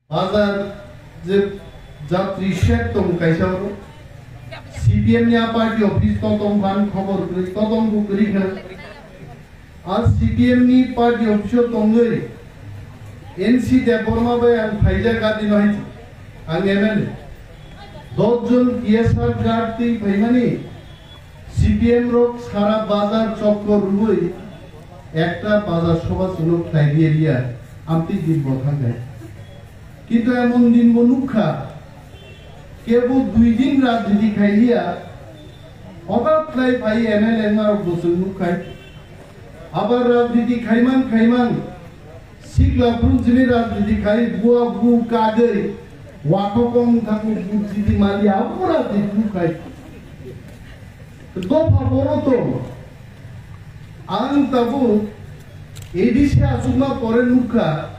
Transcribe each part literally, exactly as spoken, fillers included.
Bazar je jatri shed tong kaisa oro. C P M ni a party office totong phan khobor kwrwi, totong bo kwrwi kha. A C P M ni party office o tongwi N C Debbarma bai ang phaijak gadi no hai ang M L A. Dos jon T S R guard twi phaimani C P M rok sara bazar chokkor rwui ekta bazar sobha chwngno khlai rwya rwya amtwi din bo thangkha. Kintu emon din bo nukha, kebo dui din rajniti khai liya, hothat khlai phai M L A wngmarok bo chwng nukhai. Abar rajniti khaiman khaiman sikla phunjini rajniti khai bua bu kagwi wathokong thango bujidi mali abo rajniti nukhai. Dopha boro tong. Ang tabuk A D C achukma pore nukha,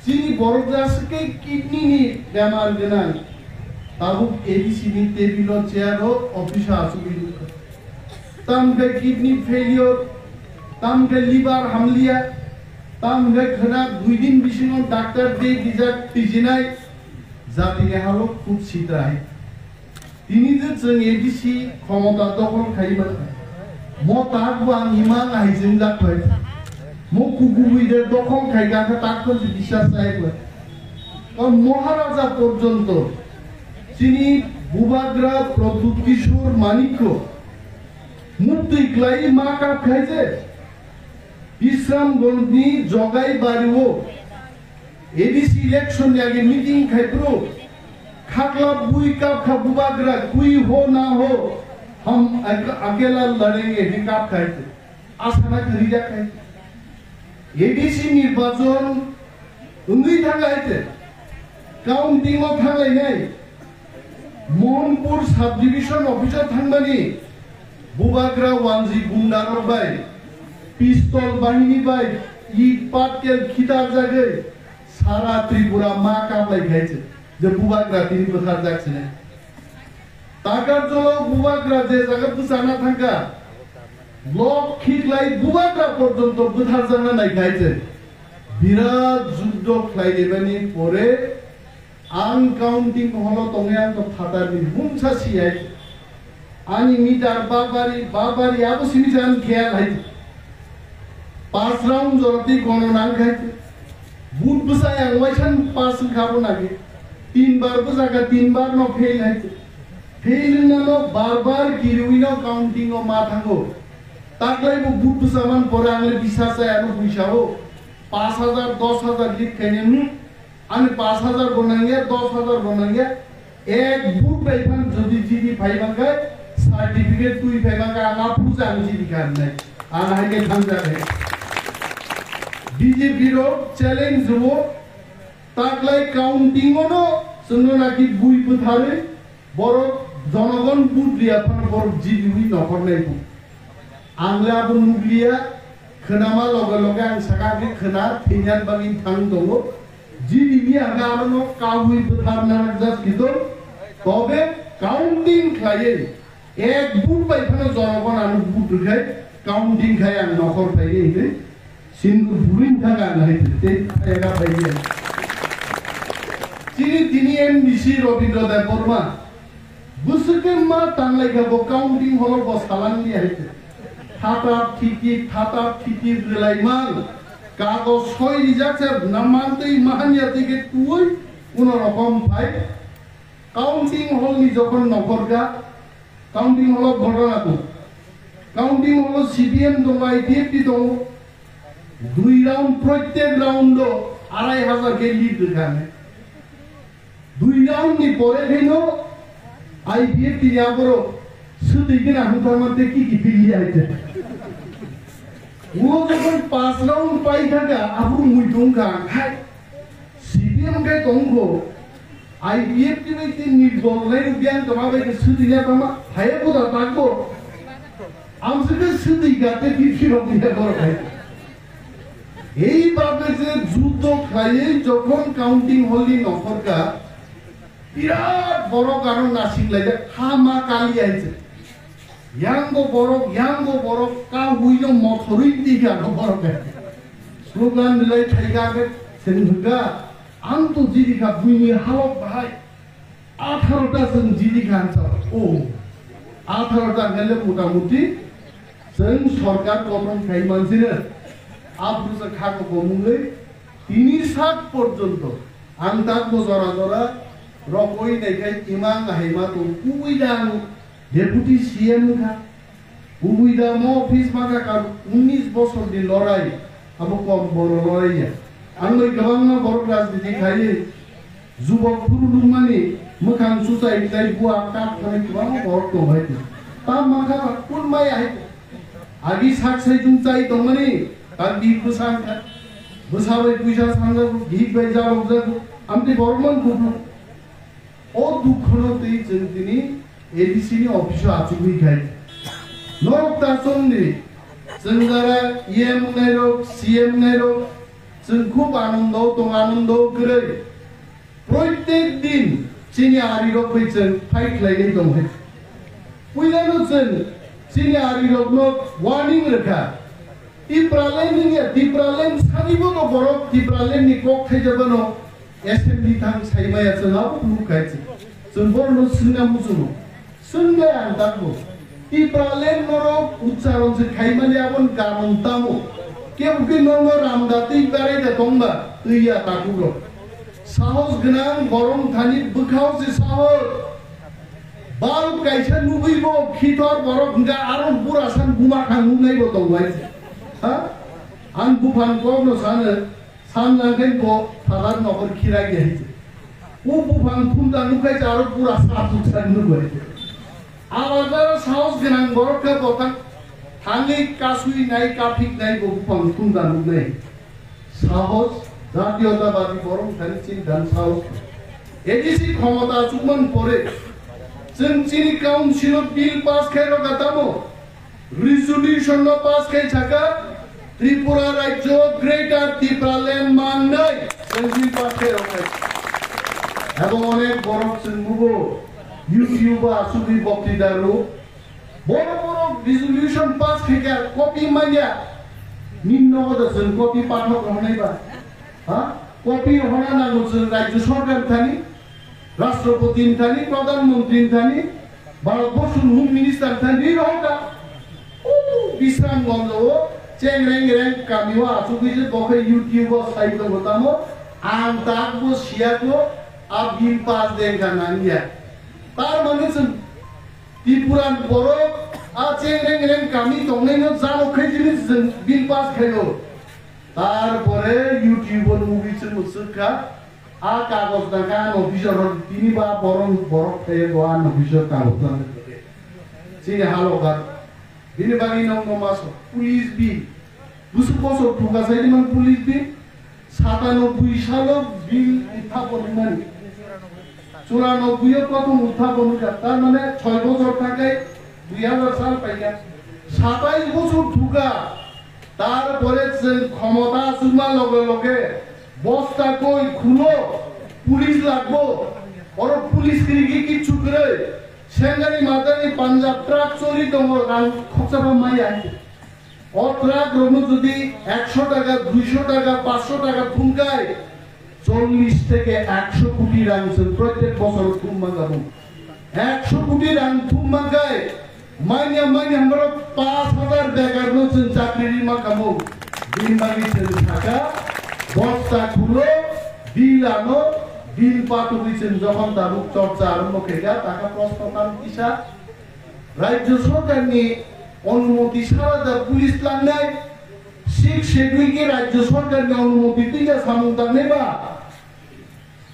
chini borok jaswk khe kidney ni bemar gwnang. Tabuk A D C ni table o chair o office o achugwi nukha. Tam khe kidney failure, tam khe liver hamliya, tam khe khwna dui din bisingo doctor de dijak twijinai, jatini halok khub sitrai. Tini je chwng A D C khomota dokhol khai mankha, mo tak bo ang imang hai chwngjak phai. Mo kukubui de dokhol khai kha khe tak phano se biswas chai khlai. Ka Maharaja porjonto chini Bubagra Pradyut Kishore Manikko muktwi khlai ma kap khai je Bisramganj ni Jogai Bari o A D C election ni age meeting khai phuru khakla bui kap kha Bubagra, kui ho na ho, hum ak-, akela ladenge, he kap khai te. Asana khari jak khai te. A D C nirbachon wngwi thang hai te. Counting o thang lai nai. Mohanpur subdivision office o thangmani Bubagra wanji gunda rok bai pistol bahini bai i patkel khitar jagwi sara Tripura ma kaplai khai se je Bubagra tini bwthar jak sine. Takar jolo Bubagra je jaga bwchana thangka lok khiklai Bubagra porjonto bwthar jana nai khai se. Birat juddo khlai lebani pore Ang counting hall o tongwi ang to phatar ni mungsa si hai. Ani meter babari, babari abo simi se ang khel hai. Pas round jora twi gono nang khai. But bwsa ang waisan pas wngkha bo nagi. Tin bar bwsa kha, tin bar no fail hai. Fail wngna no bar bar kiriwi no counting o ma thango. Taklai bo but bwsa man pore ang le bisas chai ano puisa o. Pas hajar, dos hajar lit khainani. Ani pas hajar bo nangya, dos hajar bo nangya, ek but bai phan jodi G D phai mankha, certificate twi phai mankha, ang a puja ang G D kha hinai. Ang hai khe thangjak hai. B J P rok challenge rwo, taklai counting ono chwngno naki bui bwtharwi, borok jonogon but riya phano borok G D wi nokhor nai bu. Ang le abo nukliya, khwnama loge loge ang saka khe khwna thwinan bagwi thang tongo. G D ni ang aro no kaui bwthar narakjak kito. Tobe counting khlaiwi ek but bai phano jonogon ano but rwkhai counting khai ang nokhor phaiwi hinwi sindur burin thang ang hai tei phaiya phaiya. Chini tini M D C Robindra Debbarma bwswk khe ma tanglai kha bo counting hall o bo salang di hai tei. Thatap thitip, thatap thitip rwlai man. Kagoj soi rijak se na man tei mahan ya tei khe tui kuno rokom phai. Counting hall ni jokhon nokhor kha, counting hall o ghotona tongo. Counting hall o C P M tongo, I P F T tongo. Dui round, prottek round o arai hajar khe lead rwkha. Dui round ni pore khe no I P F T ni aborok swtwi khe na hwnthar man tei kiki pili ya hai tei. Ulo jokhon pas round pai thaka, aphuru mui tong kha, hai. C P M khe tongkho, I P F T bai tei nirdol nai rwgwi ang tongma bai khe swtwi ya tongma, phaiya bo da takbo. Ang se khe swtwi ga tei T P rok ya borok hai. Ei bagwi je juddo khlaiwi jokhon counting hall ni nokhor kha, birat borok ano nasik laijak, ha ma kali hai se. Yang bo borok, yang bo borok, ka hui no mothorwi twi kha no borok hai. Slogan rwlai thai kha khe, seng hwnkha. Ang to jidi kha buini halok bahai. Atharo ta chwng jidi kha ang sa. O. Atharo ta hwnle mota moti chwng sorkar gothon khai mansino. Aphuru sa kha ko komungwi tini sak porjonto ang takbo jora jora rokoi naikhai imang haima tong kubui da ang Deputy C M wngkha. Kubui da mo office maka kar unnish bosor ni lorai, abo kom boro lorai ya. Ang bai kwbangma borok rajniti khaiwi jubok phuru nukmani mwkhang suchai tai bua kak thani kwbangma borok tong hai. Ta maka ba kun mai hai. Agi sak sai jung chai tongmani ta bi bwsa wngkha. Bwsa bai puisa sanjago, gihik bai jabok jago. Amtwi borok man kubui. O dukhono twi chwng tini A D C ni office o achugwi khai. Norok ta chongni chwng jara E M wngnairok, C M wngnairok chwng khub anondo tong, anondo kwrwi. Proitek din chini arirok bai chwng fight khlainai tong hai. Puilano chwng chini arirokno warning rwkha. Tipraland wngya, Tipraland sanibo no borok Tipraland ni kok khaijabano assembly thang saimaya chwng abo phunuk khai chwng. Chwng borokno swngna muchungo. Swngya ang takbo. Tipraland norok uchcharon se khaimani abon karon tamo. Kebo khe nono ramda twi barai da tongba twi ya takukrok. Sahos gwnang borok thani bwkhao se sahos. Bal kaisa nugwi bo khithor borok hwnkha aro burasan buma kha nugnai bo tong bai. Ha? Ang buphang kokno sano, san langkhe bo phatar nokor khirai ge hai. O buphang thumda nukhai aro burasan buksan nugwi. Abar jara sahos gwnang borok khe bo thang, thangwi kasui nai kaphik nai bo buphang thumda nugnai. Sahos, jatiyotabadi borok thani chini dan sahos. A D C khomota achukman pore, chwng chini council o bill pass khai rwkha tamo, resolution no pass khai saka, Tripura rajyo Greater Tipraland mangnai, chwng bill pass khai rwkha. Abo onek borok chwng nugo, YouTube o achugwi boktida rw, Borok borok resolution pass khaikha, copy manya. Nini nogo da chwng copy pathok rohonai ba? Ha? Copy rohona nango chwng Rajya Sarkar thani, Rashtrapati thani, Pradhan Mantri thani, Bharat Borshoni Home Minister thani rohokha. O Bisramganj o chengreng reng kami o achugwi je bokhai YouTube o sai tongo tamo, ang tak bo siya ko, a bill pass dengkha nangya. Tar mane chwng Tipuran borok a chengreng reng kami tongnaino jano khe jini chwng bill pass khaio. Tarpore YouTube o nugwi chwng swkha, a kagoj nangkha ano officer hor tini ba borom borok khe bo ano officer kagoj nangkha. Chini halokat bini bagwi nokno maso police bi busuk bosor thuka saidi man police bi. Satanoboi salo bill uthapon wngmani. Churanoboio prothom uthapon wngkha, tar mane choi bochor thangkhe dui hazar sal paikha. Satais bochor thukha, tarpore chwng khomota achukma loge loge bosta koi khulo, police lagbo, oro police kiriki kichu kwrwi, Sengani matani Punjab truck choli tongo, rang khoksa ba maya. O truck rokno jodi ekso taka, duiso taka, pansho taka thumkhai, chollish theke ekso koti rang chwng protek bosor thum manjago. Ekso koti rang thum mankhai, manya manya hamaro panch hazar bekarno chwng chakri rima kamo. Bini bagwi chwng saka, bosta khulo, bill ano, bill patugwi chwng jokhon tabuk chorcha arombho khaikha, taka proshno tamo kisa. Rajya Sarkarni onumoti sara da police langnai, Sixth Schedule khe Rajya Sarkarni onumoti twi da samung tangnai ba?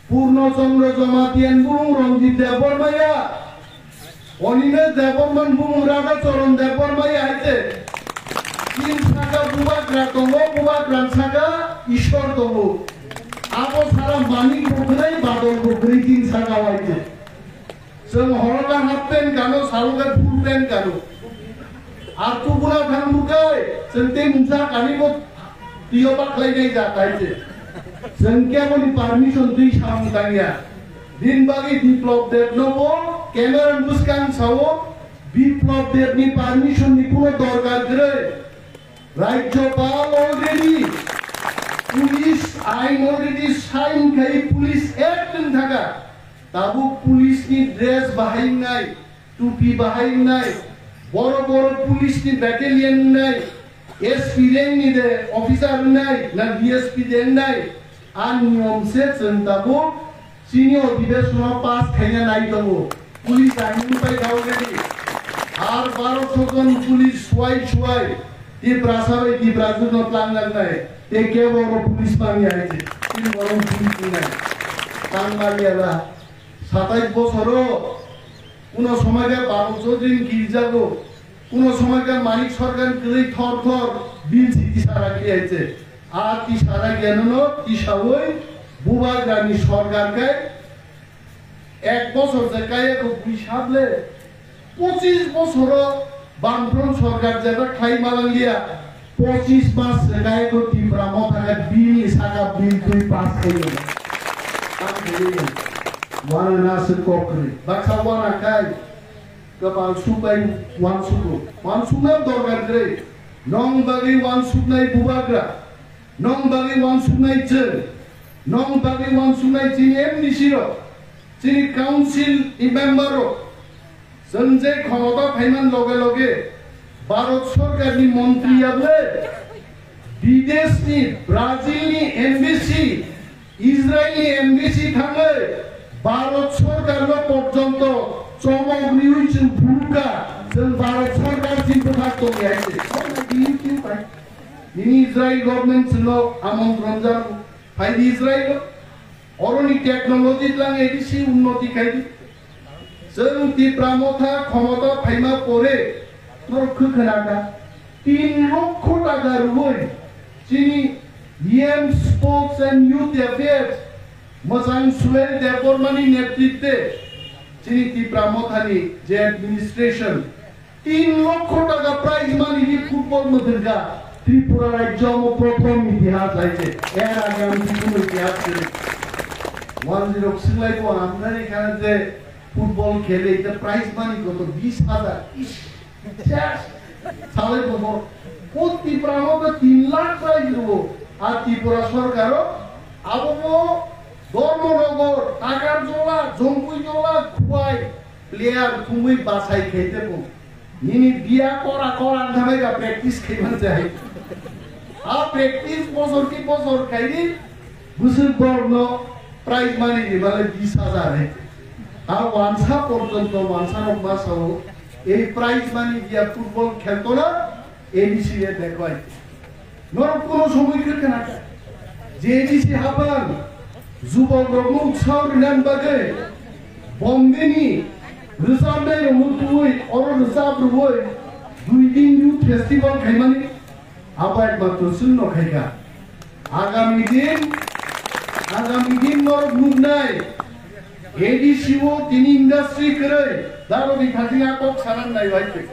Purno Chandra Jamatia ni bumung Ranjit Debbarma ya, Animesh Debbarma ni bumung Radha Charan Debbarma ya hai se. Tin saka bubagra tongo, bubagra ni saka Ishwar tongo. Abo sara manik bo kwrwi, badol bo kwrwi tin saka o hai se. Chwng horoka half pant gano, saloka full pant gano. Ar tubuna thang bukai, chwng tei mungsa kani bo twiyo bakhlai nai ja tai se. Chwng keboni permission twi samung tangya. Din bagwi Biplab Deb no bo camera ni bwskang sao, Biplab Deb ni permission ni kuno dorkar kwrwi. Rajyapal already Police ain already sign khai, police act wng thaka. Tabuk police ni dress bahai wngnai, tupi bahai wngnai, boro boro police ni battalion wngnai, S P rank ni de officer wngnai, na D S P de wngnai, a niyom se chwng tabuk chini odhibesono pass khaina nai tongo. Police ain wngpai kha already. Ar baro sojon police suai suai Tiprasa bai Tiprajwk no tlang nang nai. Te kebo oro police mani hai je. Tin borok police ni nai. Tang mani ala. Satais bosoro kuno somoi khe Banu Chaudhary ni kirijago. Kuno somoi khe Manik Sarkar kwrwi thor thor bill si tisara khe hai je. A tisara khe no no tisaui bubagrani sarkar khe ek bosor je kaya ko bui sable, pochis bosoro Bamfront sarkar jeba khlai malangliya, pochis mas je kaya ko Tipra Motha khe bill ni saka bill twi pass khayo. Tam khayo. Wana na se kokri. Baksa wana kai. Kapal subai wansugo. Wansukna dorkar kwrwi. Nong bagwi wansuknai bubagra. Nong bagwi wansuknai chwng. Nong bagwi wansuknai chini M D C rok. Chini council ni member rok. Chwng je khomota phaiman loge loge Bharat sarkar ni montri yable bidesh ni, Brazil ni embassy, Israel ni embassy thangwi Bharat sarkar no porjonto chomok riwi chwng phurukha, chwng Bharat sarkar chini bwkhak tongwi hai se. Nini Israel government chwngno amontron jano, phaidi Israel o. Oroni technology tlang A D C unnoti khaidi. Chwng Tipra Motha khomota phaima pore norok khwkhwna kha tin lokho taka rwui chini E M Sports and Youth Affairs mwchang Suel Debbarmani netritwe chini Tipra Mothani je administration tin lokho taka prize money ni football mwthangkha Tripura rajyo omo prothom itihas hai se. Er age ang bini itihas kwrwi. One zero swlai bo ang nani khana je football khele ita prize money koto bish hajar. Ish. Ches. Salai bo bo. O Tripura mo to tin lakh prize rwo. A Tripura sarkar o abo bo Dharmanagar, Takarjala, Jompuijala, Khowai, player thumwi bachai khaite bo. Nini biya kora kora wngkha bai ba practice khai man jai. A practice bosor ki bosor khaidi bwswk borokno prize money ni bagwi bish hajar hai. A wansa porjonto wansa rok ma sao ei prize money dia football kheltona A D C e dekhwai. Norok kuno somoi khe khna kha. J D C haphang jubok rokno utsao rinani bagwi Bombay ni rwchapnai rokno tubui oro rwchap rwui dui din youth festival khaimani abo ekmatro chwngno khaikha. Agami din, agami din norok nuknai A D C o tini industry kwrwi daro di thajing a kok sanan nai bai.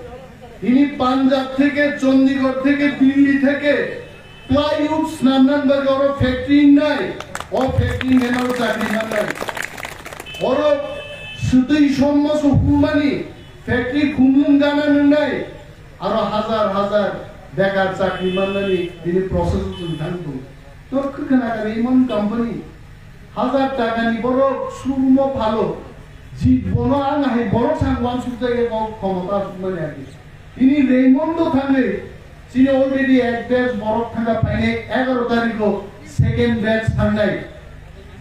Tini Punjab theke, Chandigarh theke, Delhi theke plywood snamnan bagwi oro factory wngnai, o factory nenaro chakri mannai. Oro swtwi sommo so humani factory khumlwng gana nwngnai, aro hajar hajar bekar chakri mannani tini process o chwng thang tongo. Tor khwkhwna kari imon company hajar taka ni borok showroom o phalo, ji bono ang hai borok sang wansuk jagwi bo khomota asukmani agi. Tini Raymond o thangwi chini already ek batch borok thangkha phainai egaroh tarikh o second batch thangnai.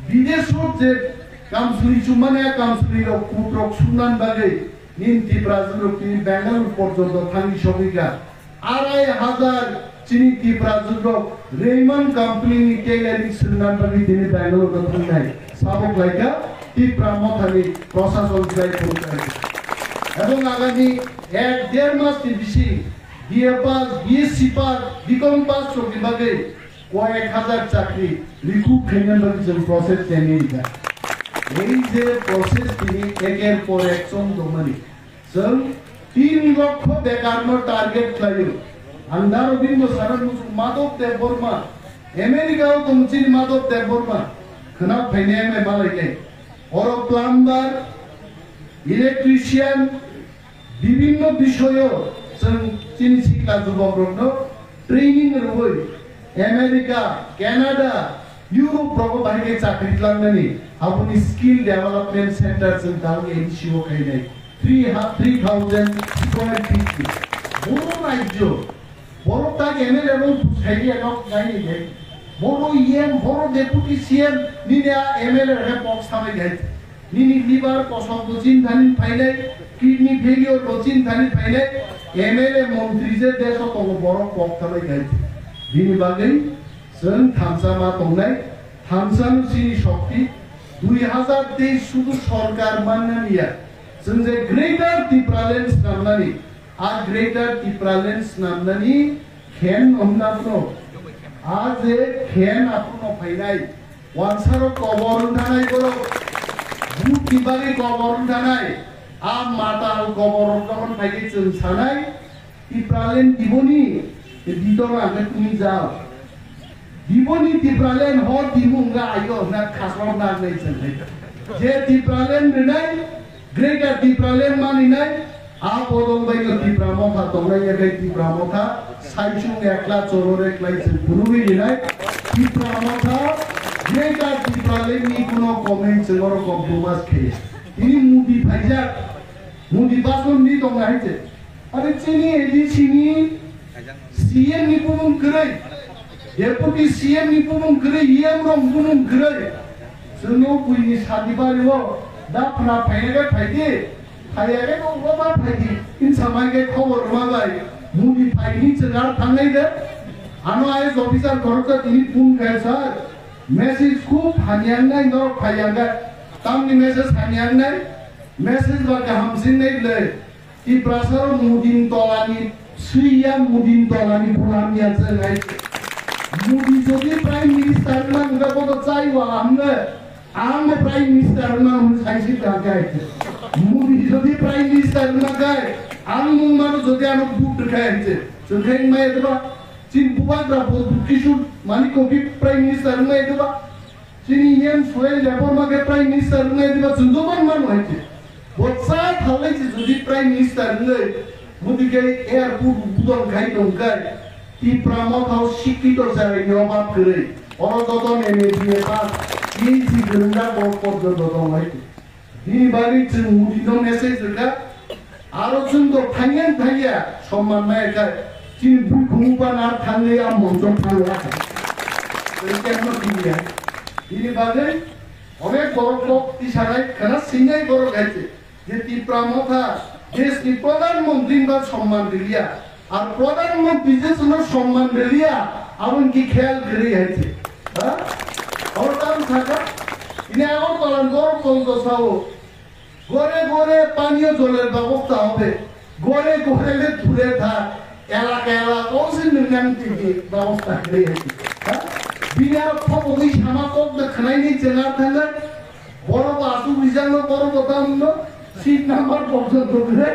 Bidesh o je kamswlwi chumani a kamswlwi rok kut rok sumnan bagwi nini Tiprajwk rok tini Bangalore porjonto thangwi sogwi kha. Arai hajar chini Tiprajwk rok Raymond company ni tailoring swrwngna bagwi tini Bangalore o thangnai. Sabo khlaikha Tipra Mothani Prashason khlai phuru khlaikha. Ebong agami ek der mas ni bisi B A pass, B S C pass, B Com pass rokni bagwi koyek hajar chakri recruit khaina bagwi chwng process chengwi rikha. Ei je process tini eker por ek chong tongmani. Chwng tin lokho bekarno target khlaio. Ang daro bini bwsarok muchung Madhav Debbarma, America o tong chini Madhav Debbarma, khwna phainai malai khe. Oro plumber, electrician, bibinno bisoyo chwng chini sikla jubokrokno training rwui America, Canada, Europe rogo bahai khe chakri tlangnani, aboni skill development center chwng tabuk A D C o khainai. Three ha-, three thousand square feet ni. Boro rajyo, boro tak M L A rok busaidi ano nai nai. Boro E M, boro deputy C M, nini a M L A rok pok samai gai. Nini liver kosok bo chinthani phainai, kidney failure bo chinthani phainai, M L A montri je deso tongo borok kok thalai khai. Bini bagwi chwng thansa ma tongnai, thansa no chini shokti, dui hazar teis sudu sorkar mannani ya. Chwng je Greater Tipraland snamnani, a Greater Tipraland snamnani khen no hwnna phano, a je khen aphano phainai, Wansaro kobor wngthanai borok, buti bagwi kobor wngthanai, a matal kobor rok jokhon phaikhe chwng sanai, Tipraland diboni, dito na khe tumi jao. Diboni Tipraland ho dimu wngkha ayo hwnna khasrok nang nai chwng hai. Je Tipraland rwnai, Greater Tipraland maninai, a bodol bai no Tipra Motha tongnai ya khe Tipra Motha, saichung ekla choror eklai se phunugwi rinai, Tipra Motha, Greater Tipraland ni kuno comment se oro compromise khe. Tini Modi phaijak, Modi bason ni tong hai se. Are chini A D C ni C M ni bumung kwrwi, Deputy C M ni bumung kwrwi, E M rok bumung kwrwi. Chwngno buini sadi bario da phna phainai khe phaidi, phaiya khe bo ma phaidi. Insa mai khe khobor rwma bai muni phaini chwng ar thangnai de. Ano I A S officer khoroksa tini phone khe sir, message khub hamya wngnai norok phaiya khe. Tamni message hamya wngnai, message ba kaham singnai ble. Tiprasa rok Mudin tolani swiya, Mudin tolani bulam ya se nai. Mudi jodi Prime Minister wngna hwnba bodo chai wala hwnle, ang bo Prime Minister wngna hwn sai se ta kai. Mudi jodi Prime Minister wngna kai, ang mung mano jodi ano vote rwkha hai se. Chwng khai wngmaya diba? Chin bubagra bo Kishore Manik Koki Prime Minister wngmaya diba? Chini E M Suhail Debbarma khe Prime Minister wngnai diba chwng joto wngmano hai khe. Bo cha thalai se jodi Prime Minister wngwi, mudi khe airport budol khai tong khe, Tipra Motha o sikito chwraini obab kwrwi. Oro joto M A, B A pass, P H D kwrwngjak borok porjonto tong hai khe. Bini bagwi chwng Modi no message rwkha, aro chwng to thangya thangya somman maya kha, chini bui khungo ba nar thangwi a monchok thangwi a kha. Tei kemno thangya. Bini bagwi onek borok kok tisanai khana singnai borok hai se, je Tipra Motha desni Pradhan Mantri ba somman riliya. Ar Pradhan Mantri je chwngno somman riliya, aboni ki khayal kwrwi hai se. Ha? Oro tam sakha, ini Agartala ni borok tong to sao, "ঘরে ঘরে পানীয় জলের ব্যবস্থা হবে, ঘরে ঘরে ধুরে থাক, এলাকা এলাকাও সে নৈরান্তিক ব্যবস্থা করে হয়েছে।" হ্যাঁ? বিনা খবরই সামা কক না খানাই নেই চেনার থাকায় বড় বাসু বিজানো বড় কথা অন্য সিট নাম্বার পর্যন্ত ধরে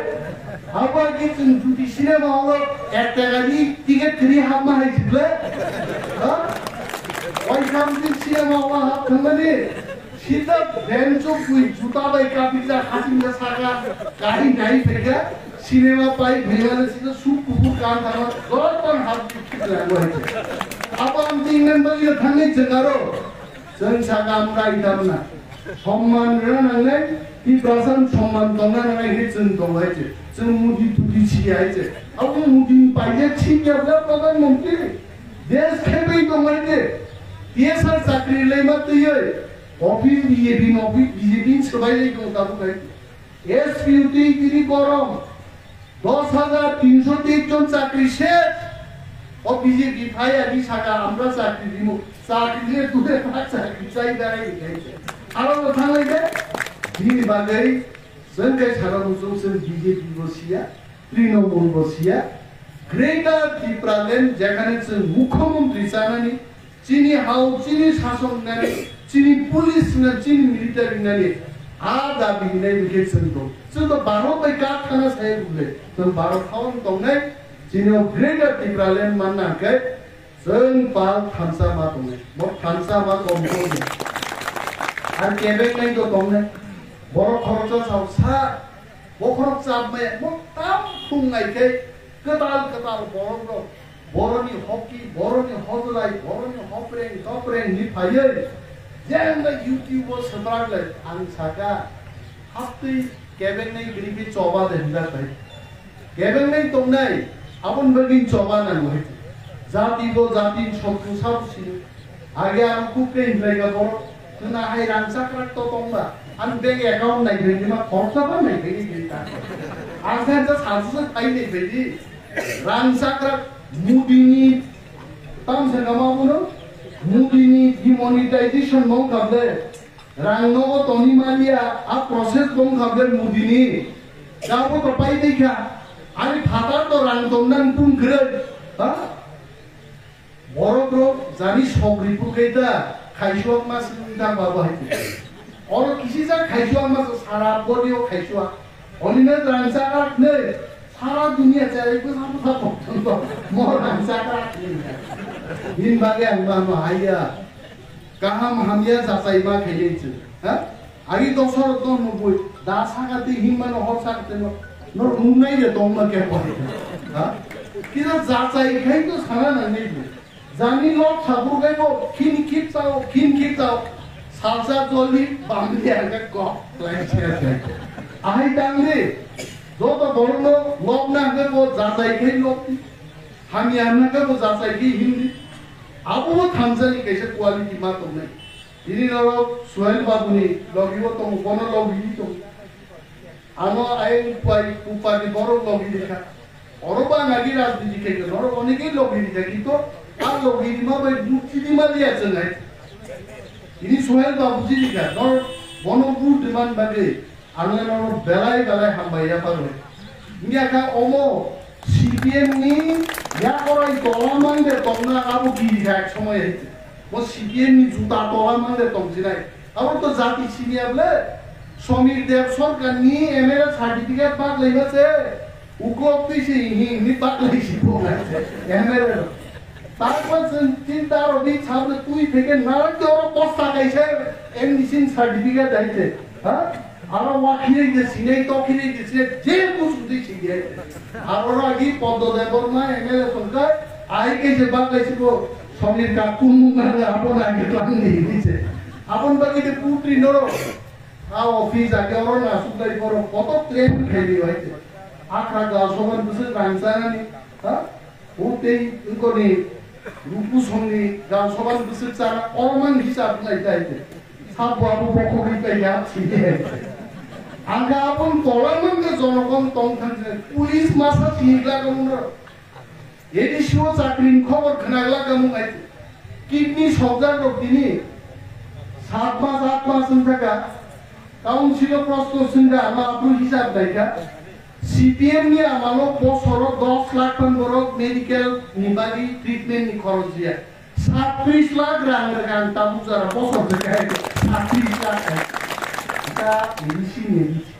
আবার কি তুমি যদি সিনেমা হলো এক টাকা দিয়ে টিকিট ফ্রি হাফ মাহাই ছিল, হ্যাঁ? ওই সামথিং সিনেমা হলো হাফ থাকলে Sida bencho bui juta bai kapijak, hasingja saka, gari nai phaikha, cinema pai phaimani sida suk kuphur kan thangma, joto hap kit kit lango hai. Abo ang tingnan bagwi thangnai chwng aro, chwng saka amra idamna. Somman rwna nangnai, Tiprasa somman tongna nangnai hinwi chwng tongo hai se. Chwng mudi tudi si hai se. Abo mudi paijak si kya bla Pradhan Mantri. Desh khebwi tong hai se. T S R chakri laima twiwi. Office B J P ni office B J P ni swbai lai tong tabuk hai. S P U twi tini gorom. Dos hajar tinsho teis jon chakri ses. O B J P phai ani saka amra chakri dimu. Chakri diye dure pa chakri chai darai dikai. Aro bo thanglai de. Bini bagwi chwng kai sara muchung chwng B J P bo siya. Trinamool bo siya, Greater Tipraland jekhane chwng mukhyamantri chanani, chini hao, chini sason nani, chini police na, chini military nani, a dabi hinai bikhe chwng tong. Chwng to Bharat bai kak thana sai bukle, chwng Bharat hao tongnai, chini o Greater Tipraland manna khe, Chwng pal thansa ma tongnai, bo thansa ma kom tongnai. Ar kebeng nai to tongnai, borok khoroksa sao sa, bo khorok chap maya, bo tam thung nai khe, kwtal kwtal borok rok, Boroni hoki, boroni hojlai, boroni hopreng topreng ni phaiwi jengla YouTube o swprak lai ang saka haptwi kebengnai giri khe choba de hinda tai. Kebengnai tongnai abon bagwi choba nango hai. Jati bo jati sotru sabo sini. Age ang kuk ke hinlai ga boro. Tuna hai rang chakrak to tongba. Ang bank account nai bini ma khorsa ba nai bini bini ta. Ang sa sa sa sa thai nai bini. Rang chakrak Modi ni tam se kama bono. Modi ni demonetization mong kable. Rang nogo toni maliya a process bong kable Modi ni. Kabo to pai dei kha. Ani phatar to rang tong nang pung kre. Ha? Borok rok jani sogri pukhai da khaiswk ma swng da babo hai. Oro kisi ja khaiswk ma sara body o khaiswk. Oni na rang chakrak ne sara dunia chai ko sa sa pok to mo rang chakrak ne. Hin bage ang ma ma haiya. Kaham hamya jachai ma khaiyai chwng. Ha? Agi dosor don nubui da saka twi himma no hor saka twi no. No rungnai de tong ma ke pori. Ha? Kisa jachai khai to sana na nei. Jani lok sabur gai bo khin khip chao, khin khip chao. Salsa joli bamli aga kok lai se se. Ahai dang de. Joto borno lok na hwnkhe bo jachai khai lok. Hamya hwnkhe bo jachai khai himdi. Abo bo thangjani kaisa quality ma tongnai. Tini norok Suhail Babu ni logi o tongo, bono logi tongo. Ano ayang upai upadi borok logi rikha. Oro ba nagi rajniti khe norok onegi logi rikha kintu a logi rima bai bukti di ma liya chwnai. Ini Suhail Babu ji rikha nor bono bu diman bagwi ang le nono belai belai hambai ya pagwi. Wngya kha omo C P M ni yakorai tola mangde tongna abo giri kha ek somoy hai. Bo C P M ni juta tola mangde tongsinai. Abo to jati siniya ble. Somir Deb Sarkar ni M L A certificate bak laiba se. Uklok twi se hi ni bak lai si bo lai se. M L A. Tarpor chwng chinta rok ni sabni twi pheke narak de oro bosta kaisa M D C ni certificate dai se. Ha? Aro wakhirwi je sinai, tokhirwi je sinai, je kusu twi sinai. Aro agi Poddo Debbarma M L A songkha, ai kaisa bak kaisa bo Somir ka kum mung na abo na agi tlang ni di se. Abon bagi de putri noro. A office age oro na suklai boro koto train khaidi bai se. Akha ga soban busu rang sanani. Ha? Utei wngkoni rukusongni gansokani bwswk chana orman hisab wngkha ita ite. Sabo abo bokhogwi paikha sidi hai. Angkha aboni tola mangkha jonokon tong thangsinai police masa sini glak wngno. A D C o chakrini khobor khna glak wngmung hai. Kidney sokjak rok tini sat mas aat mas wngthaka. Council o prosto swngkha ma aphuru hisab naikha. C P M ni amalo bosoro dos lakh phan borok medical ni bagwi treatment ni khorok diya. Satris lakh rang rwkha ang tabuk jora bosor rwkha satris lakh hai. Ita medicine medicine.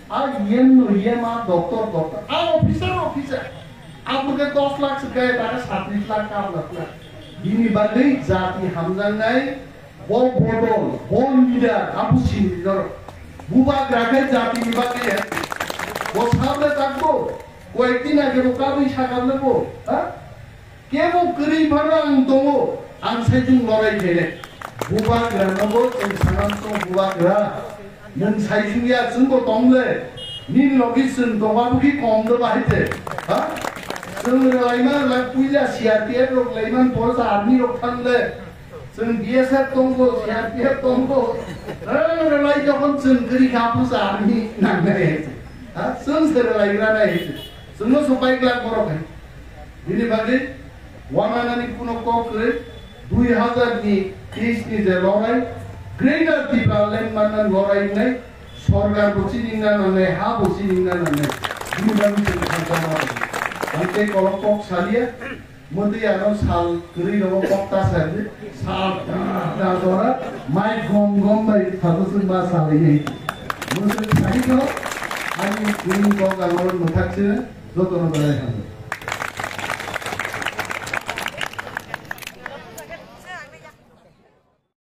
A E M no E M a doctor doctor. A officer officer. Abukhe dos lakh swkha ta satris lakh ka lakh. Bini bagwi jati hamjaknai. Bo bodol, bo leader, abo sini leader. Bubagra khe jati ni bagwi hai. Bo sabda takbo, koyekdin age bo kabui sakal bo, ha? Kebo kwrwi phano ang tongo, ang saichung lorai khainai. Bubagra nobo chwng sanam song bubagra. Nwng saichung ya chwngbo tongle. Nini logi chwng tongma bukhi kom do bahai te. Ha? Chwng rwlaima rwlai puila C R P F rok laiman porsa army rok thangle. Chwng B S F tongo, C R P F tongo. Rwlai jokhon chwng kwrwi kha, pusa army nangnai. Ha, chwng se rwlaigra nai. Chwngno swpai glak borok hai. Bini bagwi wananani kuno kok kwrwi, dui hazar ni teis ni je lorai, Greater Tipraland manna lorai wngnai, sorkar bo chini wngna nangnai, ha bo chini wngna nangnai. Bini bagwi chwng kha jama rwdi. Ang tei kolok kok salia, Mwtwi ano sal kwrwi rogo kok ta sa di, sal ta ta jora, mai gom gom bai phato chwng ma salai nai. Mwtwi sai no, ani kwrwi kok ano mwthak se, joto no belai hamjak.